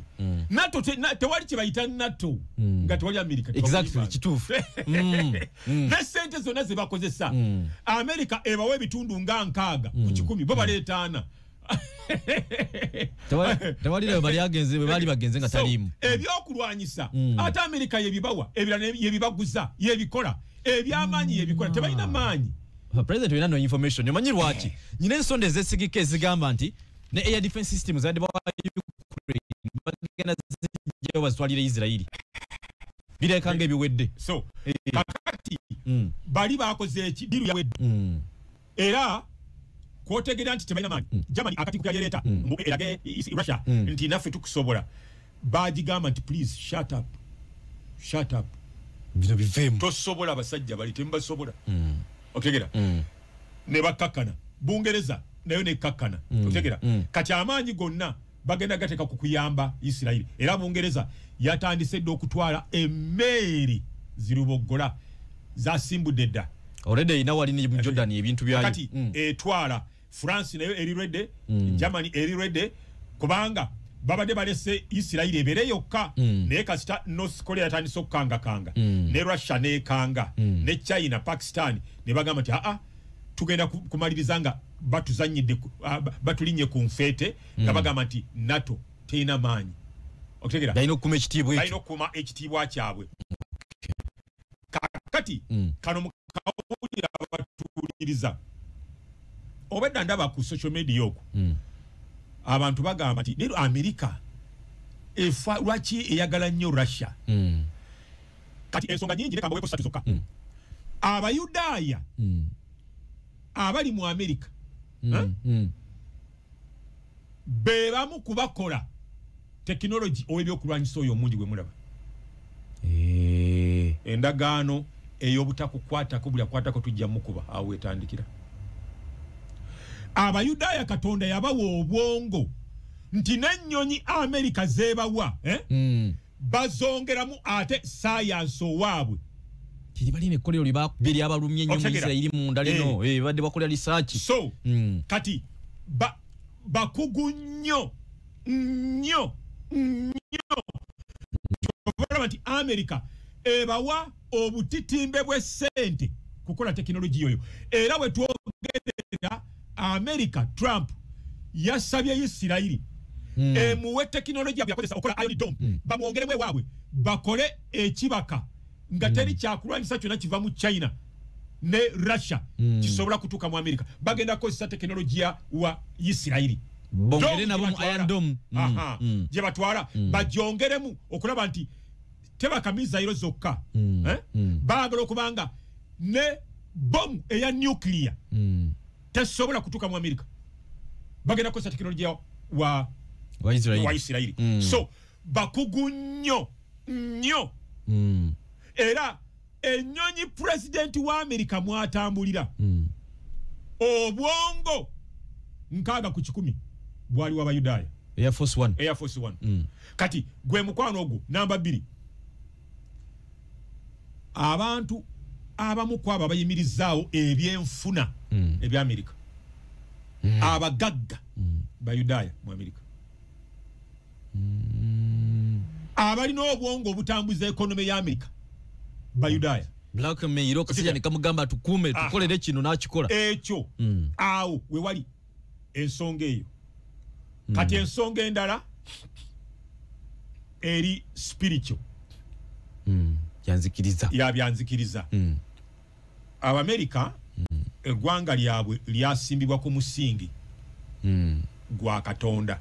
NATO tewali kye bayita NATO nga tewali America. Exactly, kituufu. Ne sente zonna ze bakozesa America ebawa ebitundu nga 60 ku 100 bo baleetaana. Tewali bali agenze bali bagenze nga talimu. Ebyokulwanyisa ate America yebibawa, ebirala yebibaguza, yebikola, ebyamaanyi yebikola, tebalina maanyi. President wina no information. Omanyi lwaki? Nyina ensonda ezesigika ezigamba nti ne air defense system zadde bawa Ukraine bagenda zijjayo bazitwalire Israeli. Bireka nga ebiwedde. So kakati bali bakoze eki deal yawedde. Era kwotegera nti tebalina maanyi. Germany akati kuyaleeta mbu erage Russia nti naffe tukusobola. Bagigamba nti please shut up. Shut up. Bino biveemu. Tosobola abasajja bali tembasobola. Otegera. Ne bakkakkana. Bungereza nayo nekkakkana. Otegera. Kati amaanyi gonna bagenda gateeka ku kuyamba Israeli. Era Bungereza yatandise dda okutwala emmeeri ziruboggola zasimbudde dda. Already ina wali ni Jordan ebintu byayo. Kati etwala France nayo eri ready, Germany eri ready kubanga babadde balese Israeli ebere yokka naye kasita North Korea yatandise okukangakanga ne Russia nekanga ne China, Pakistan ne bagamba nti aa tugenda kumaliriza nga batuzanyidde batulinye ku nfeete nga bagamba nti NATO terina maanyi. Okitegera? Balina okukuuma ekitiibwa ekyo. Balina okukuuma ekitiibwa kyabwe. Kakati kano mukawulira abatuwuliriza obedda ndaba ku social media okwo abantu bagamba nti leero America efa lwaki eyagala nnyo Russia. Kati ensonga nyingi leka mbaweko ssatu zokka. Abayudaaya abali mu America be bamu kubakola tekinologi ow'ebyokulwanyisa oyo omungi gwe mulaba. Endagaano ey'obutakukwatako buli akwatako tujja mukuba awo etandikira. Abayudaaya Katonda yabawa obwongo nti n'ennyonyi America zeebawa bazongeramu ate sayansi owaabwe. Balina ekkolero lyabalumye ennyo mu Israeli munda lino badde bakola research. So kati bakugu nnyo nnyo nnyo. Olaba nti America ebawa obutitimbe bw'essente kukola tekinologiya oyo. Era bwe twogerera America Trump yasabye Israeli emuwe tekinologiya yakozesa okola Iron Dome bamwongeremu ewaabwe bakole ekibaka nga teri kyakulwanyisa kyonna kiva mu China ne Russia kisobola kutuuka mu America. Bagenda kukozesa tekinologiya wa Israeli bongere nabo mu Iron Dome gye batwala bagyongeremu okulaba nti tebaka mizayiro zokka. Baagala okubanga ne bomu eya nuclear tesobola kutuuka mu America. Bagenda kukozesa tekinologiya wa Israeli. So bakugu nnyo nnyo. Era ennyonyi pulezidenti wa America mwatambulira obwongo 60 ku 100 bwali w'Abayudaaya. Air Force One. Air Force One. Kati gwe mukwano ogwo namba 2. Abantu abamu ku abo abayimirizaawo ebyenfuna ebya America abagagga Bayudaaya mu America abalina obwongo obutambuza economy ya America Bayudaaya. Blackmail okasija nikamugamba tukume tukolere kino n'akikola ekyo. Awo we wali ensonga eyo. Kati ensonga endala eri spiritual yanzikiriza yabyanzikiriza. Abamerika eggwanga lyabwe lyasimbibwa ku musingi gwa Katonda.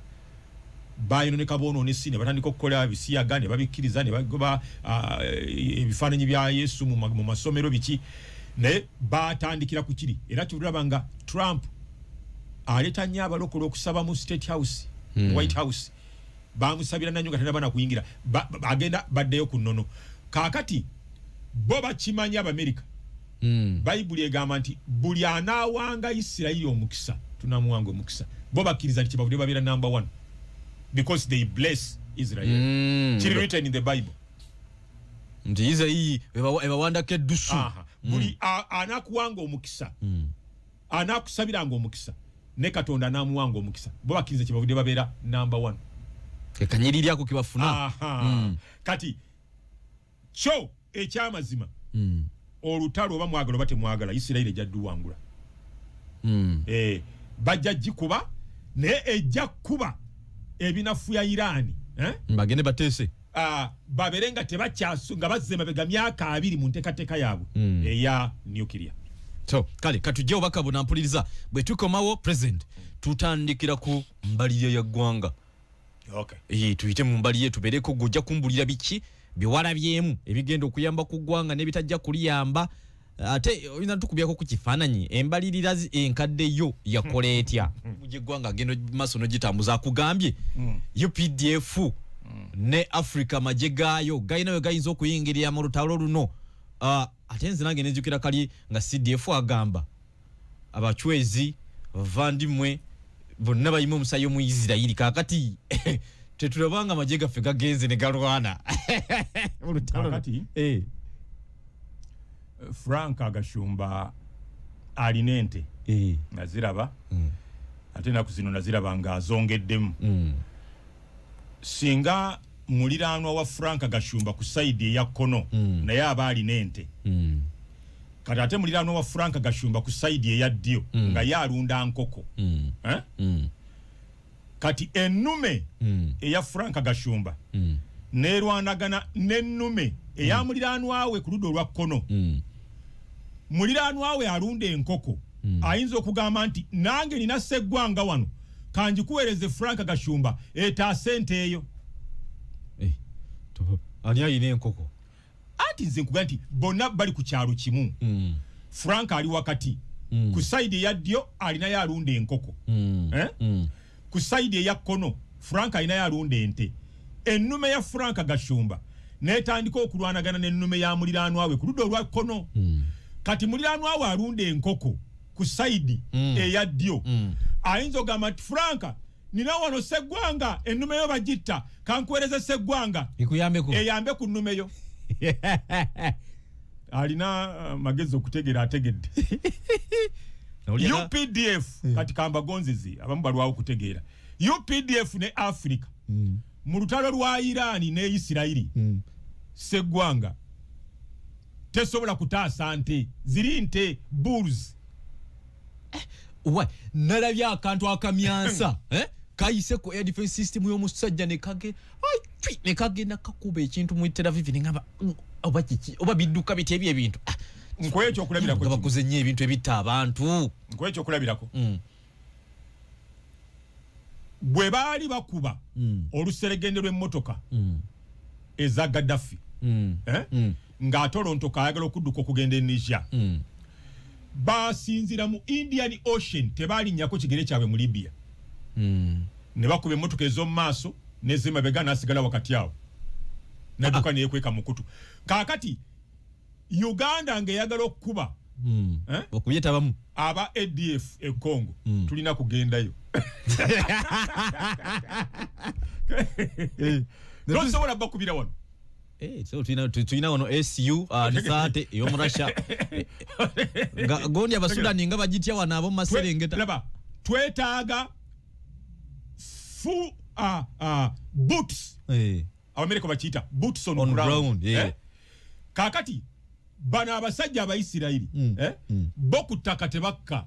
Bayononeka bonoonesi ne batandika okukola ebisiyaga ne babikkiriza ne bagoba ebifaananyi bya Yesu mu masomero biki, naye batandikira ku kiri. Era kyolaba nga Trump aleeta nnyo abalokole okusaba mu State House, mu White House. Bamusabira nanyo nga tannaba na kuyingira, agenda baddeyo ku nnono. Kaakati bo bakimanyi Abamerika. Bayibuli egamba nti buli anaawanga Isirayiri omukisa tunamuwanga omukisa. Bo bakkiriza nti kyebavudde babeera number 1 because they bless Israel. Kiri written in the Bible nti Israel ebawandako eddusu. Buli anakuwanga omukisa, anakusabiranga omukisa, ne Katonda anamuwanga omukisa. Bo bakkiriza kyebavudde babeera number 1. Ekanyiriri ako kebafuna. Kati kyo ekyamazima, olutalo oba mwagala oba temwagala, Isirayiri ejja dduwangula. Bajja gikuba, naye ejja kuba ebinafu ya Irani, bagende bateese, babeere nga tebakyasu, nga bazze mabega myaka 20 mu nteekateeka yaabwe eya nuclear. So kale katujje obubaka buno mpuliriza. Bwe tukomawo president tutandikira ku mbalirira ya ggwanga. Tuyite mu mbalirira tubeereko, gujja kumbulira biki byewalabyemu ebigenda okuyamba ku ggwanga n'ebitajja kuliyamba. Ate oyinza tukubyako ku kifaananyi embalirira enkadde yo yakola etya eggwanga agenda maaso n'ogitambuza. Akugambye UPDF ne Africa magye gaayo galina we gayinza okuyingirira mu lutalo luno. Ate nze nange nenzijukira kali nga CDF agamba abachwezi bavandimwe bonna balina omusaayi Omuyisirayiri. Kaakati tetulabanga amagye gaffe gagenze ne galwana olutalo. Kaakati, Frank Agashumba alina ente naziraba, ate ennaku zino naziraba nga azongeddemu. Singa muliraanwa wa Frank Gashumba ku side eya kkono naye aba alina ente, kati ate muliraanwa wa Frank Gashumba ku side eya ddyo nga ye alunda nkoko, kati ennume eya Frank Gashumba nerwanagana n'ennume eya muliraanwa we ku ludda olwa kkono. Muliraanwa we alunda enkoko ayinza okugamba nti nange nina sseggwanga wano, kanjikuweereze Frank Gashumba etaase ente eyo. Ani ayina enkoko? Anti nze nkugamba nti bonna bali ku kyalo kimu. Frank ali wakati, ku side eya ddyo alinayo alunda enkoko, ku side eya kkono Frank alinayo alunda ente. Ennume ya Frank Gashumba netandika okulwanagana n'ennume ya muliraanwa we ku ludda olwa kkono. Kati muliraanwa we alunda enkoko ku side eya ddyo ayinza okugamba nti Frank nina wano sseggwanga, ennume yo bagitta, kankuweereze sseggwanga ikuyambeko, eyambe ku nnume yo. Alina magezi okutegeera ategedde. UPDF kati kambagonzizi abamu balwawo okutegeera. UPDF ne Africa mu lutalo lwa Irani ne Isirayiri, sseggwanga tesobola kutaasa nte, ziri nte bulls. Nalabye akantu akamyansa kayise ku air defense system y'omusajja ne kagenda kakuba ekintu mu Tel Aviv, ne ngamba oba kiki, oba bidduka bitya ebyo ebintu. Nkuwe ekyokulabirako nga bakoze nnyo ebintu ebitta abantu. Nkuwe ekyokulabirako. Bwe baali bakuba oluseregende lw'emmotoka eza Gaddafi, ng'atolontoka ayagala okudduka okugenda e Niger, basinzira mu Indian Ocean, tebalinnyako kigere kyabwe mu Libya, ne bakuba emmotoka ez'omu maaso n'ez'emabega, n'asigala wakati awo n'adduka neyekweka mu kutu. Kaakati Uganda ng'eyagala okukuba okuyetabamu aba ADF e Congo, tulina kugendayo. Tosobola bakubira wano. So tulina wano SU Nisate ey'omurasha gondi Abasudani nga bagitya wano ab'omu maserengeta. Laba twetaaga full boots. Abamerika bakiyita boots on ground. Kaakati bano abasajja Abayisirayiri bo ku ttaka tebakka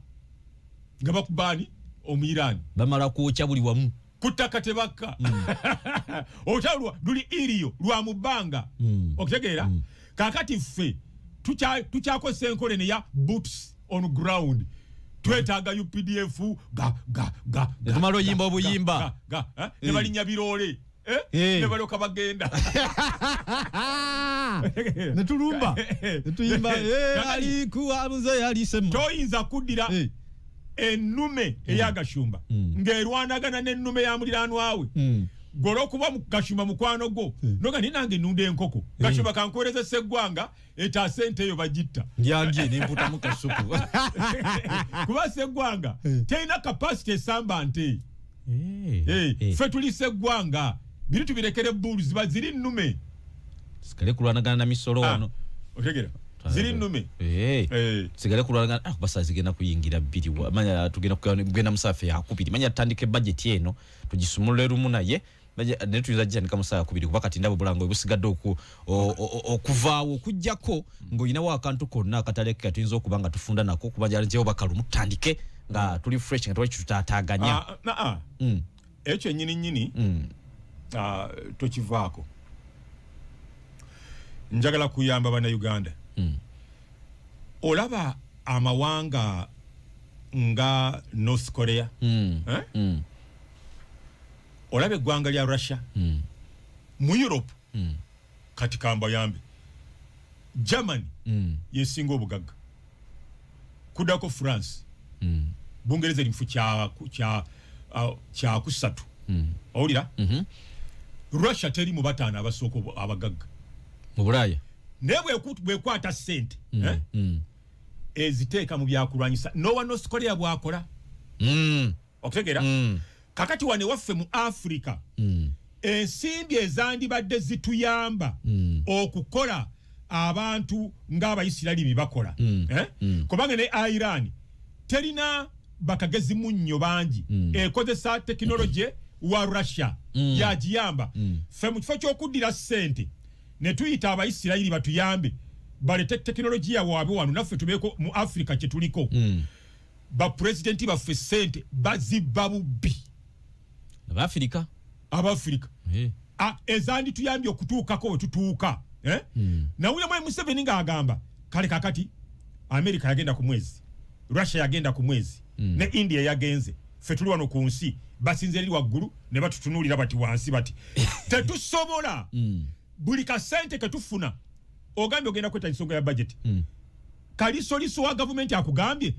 nga bakubaani Omuyirani, bamala kwokya buli wamu. Ku ttaka tebakka, olutalo luli iriyo lwa mu bbanga, okitegeera. Kaakati ffe tukyakozesa enkola eno eya boots on ground. Twetaaga UPDF ga ga ga ga, tumala oyimba obuyimba ga ne balinnya biroole, ne balyoka bagenda ne tulumba ne tuyimba alikuwa mzee alisema. Toyinza kuddira ennume ey'Agashumba ng'erwanagana n'ennume ya muliraanwa we. Gwe olw'okuba Gashumba mukwano gwo noga naye nange nnunda enkoko, Gashumba kankuweereze sseggwanga etaase ente eyo bagitta. Ndyandye ne mputamu kasuku kuba sseggwanga terina capacity esamba nte. Ffe tuli sseggwanga Biri tubirekere bulu ziba ziri nnume. Sigale kulwanagana na misolo wano. Otegera. Ziri nnume. Sigale kulwanagana basa zigenda kuyingira bbiri. Manya tugenda kugenda musafe ya kubiri. Manya tutandike budget eno tugisumulule rumu naye. Ne tuyinza gitandika mu ssaawa kubiri kuba kati ndaba obulango obusigadde okuvaawo okuggyako ng'olinawo akantu konna akatalekeka tuyinza okuba nga tufunda nako kuba njewo bakalumu tutandike nga tuli fresh nga tewali kitutaataaganya. Ekyo nnyini nnyini tokivaako. Njagala kuyamba Bannayuganda. Olaba amawanga nga North Korea, olaba eggwanga lya Russia, mu Europe, kati kambayambe Germany yesinga obugagga, kuddako France, Bungereza eri mufu kya kusatu. Owulira? Russia teri mu bataano abasooka abagagga mu Bulaaya, naye bwekwata ssente eziteeka mu byakulwanyisa. Nowa North Korea bwakola. Okutegeera? Kakati wane waffe mu Africa, ensimbi ezandibadde zituyamba okukola abantu ng'Abayisirayiri bye bakola, kubanga ne Iran terina bakagezi munnyo bangi, ekozesa tekinologi wa Russia yagiyamba. Ffe mu kifo ky'okuddira ssente ne tuyita Abayisirayiri batuyambe balete tekinologiya waabwe wano naffe tubeeko mu Africa kye tuliko, bapulezidenti baffe ssente bazibba bubbi. Abafirika Abafirika ezandituyambye okutuukako we tutuuka. Nawulira Mwami Museveni ng'agamba kale kakati America yagenda ku mwezi, Russia yagenda ku mwezi, ne India yagenze, ffe tuli wano ku nsi basinze eri waggulu ne batutunuulira bati wansi bati tetusobola. Buli kasente ketufuna ogambye ogenda kweta ensonga ya budget, kalisoliso wa gavumenti akugambye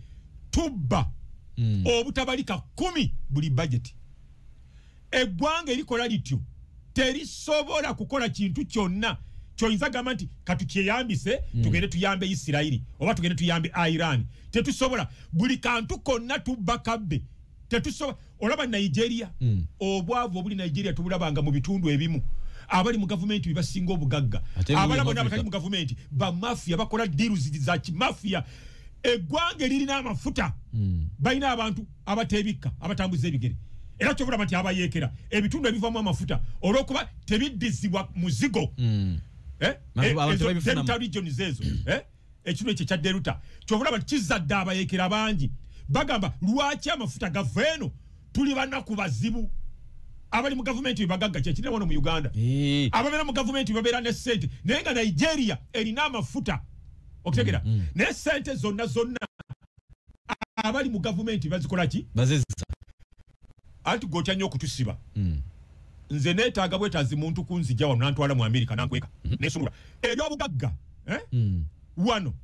tubba obutabalika 10 buli budget. Eggwanga erikola lityo terisobola kukola kintu kyonna kyoyinza gamba nti katukyeyambise tugende tuyambe Isirayiri oba tugende tuyambe Iran. Tetusobola. Buli kantu konna tubba kabbe. Tetusobola. Olaba Nigeria, obwavu obuli Nigeria tubulabanga mu bitundu ebimu. Abali mu gavumenti bibasinga obugagga, abalala bonna abatali mu gavumenti bamafia bakola deals za kimafia. Eggwanga lirina amafuta, balina abantu abateebikka abatambuza ebigere, era kyovulaba nti abayeekera ebitundu ebivamu amafuta olw'okuba tebiddizibwa muzigo. Delta regions ezo, ekintu ekyo ekya Delta kyovulaba nti kizadde abayeekera bangi. Bagamba lwaki amafuta gava eno, tuli banaku bazibu. Abali mu gavumenti bagagga kyekirina wano mu Uganda, ababeera mu gavumenti babeera ne ssente, naye nga Nigeria erina amafuta. Okutegera? Naye ssente zonna zonna abali mu gavumenti bazikola ki? Bazizza. Anti gotya nnyo okutusiba. Nze neetaaga bwetaazi muntu kunzija wano nantwala mu Amerika nankweka nesumula ebyobugagga wano.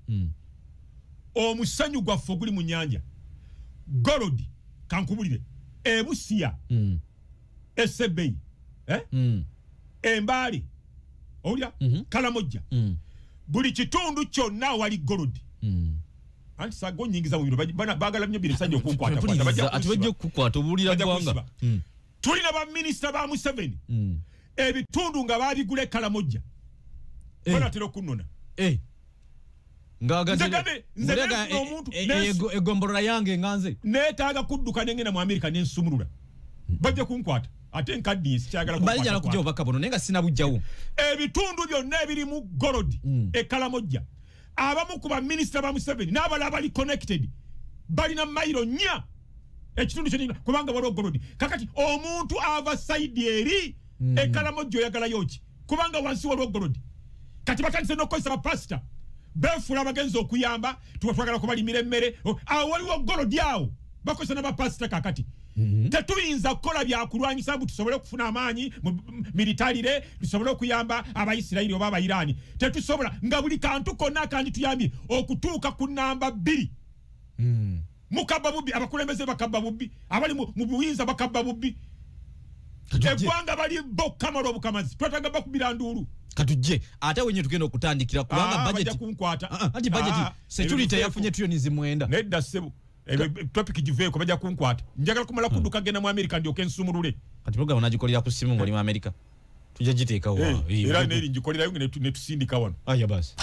Omusenyu gwaffe oguli mu nnyanja gold, kankubulire, Ebusia, Esebei, Embaale, owulira, Kalamojja, buli kitundu kyonna wali gold. Anti sago nyingiza mu biro baagala nnyo biro sajja okunkwata. Ati bajja kukukwata obuulira ggwanga. Tulina baminisita ba Museveni ebitundu nga babigula e Kalamojja, banatera okunnona. Egombolola yange nga nze neetaaga kudduka nengenda mu Amerika nensumulula, bajja kunkwata. Ate nkaddiye sikyagala kukwata kujja obubaka buno naye nga sinabujjawo. Ebitundu byonna ebirimu gold e Kalamojja, abamu ku baminisita ba Museveni n'abalala bali connected balina mayiro 4 ekitundu kyonna kubanga waliwo gold. Kakati omuntu ava sayidi eri e Kalamojja oyagalayo ki? Kubanga wansi waliwo gold. Kati batandise n'okukozesa bapasita beefuula abagenzi okuyamba, tuba twagala kubalimira emmere, awo waliwo gold awo bakozesa n'abapasita. Kakati tetuyinza kukola byakulwanyisa mbu tusobole okufuna amaanyi militarire, tusobole okuyamba Abayisirayiri oba Abayirani. Tetusobola, nga buli kantu konna akandituyambye okutuuka ku namba 2. Mukabba bubbi, abakulembeze bakabba bubbi, abali mu buyinza bakabba bubbi. Eggwanga bali bo kamala obukamazi, twetaaga bakubira nduulu. Katujje ate wenye tugenda okutandikira kubanga budget kunkwata. Anti budget security yafunye trillioni 9. Nedda ssebo, topic giveeko bajja kunkwata. Njagala kumala kudduka genda mu Amerika ndyoke nsumulule. Kati program onagikolera ku ssimu ng'oli mu Amerika. Tujja giteekawo. Era neri ngikolerayo netusindika wano. Aya basi.